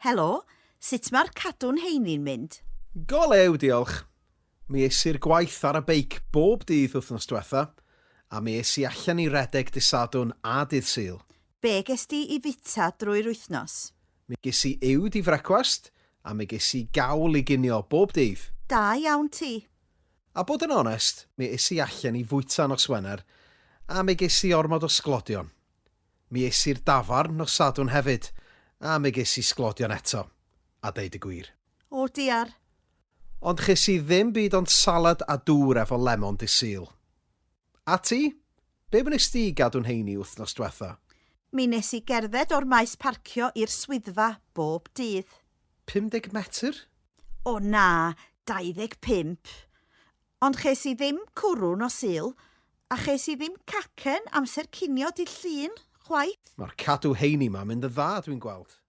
Helo, sut mae'r cadw'n heini'n mynd? Go lew, diolch. Mi es i'r gwaith ar y beic bob dydd wythnos dwetha, a mi es i allan i redeg dydd Sadwrn a dydd Sul. Be ges di i fwyta drwy'r wythnos? Mi ges i uwd i frecwast, a mi ges i gawl i ginio bob dydd. Da iawn ti. A bod yn onest, mi es i allan i fwyta nos Wener, a mi ges i ormod o sglodion. Mi es i'r dafarn nos Sadwrn hefyd, a mi ges i sglodion eto, a deud y gwir. O diar. Ond ches i ddim byd ond salad a dŵr efo lemon dydd Sul. A ti? Be wnes di i gadw'n heini wythnos dwetha? Mi wnes i gerdded o'r maes parcio i'r swyddfa bob dydd. 50 metr? O na, 25. Ond ches i ddim cwrw nos Sul, a ches i ddim cacen amser cinio dydd Llun, chwaith. Mae'r cadw heini 'ma'n mynd yn dda, dwi'n gweld.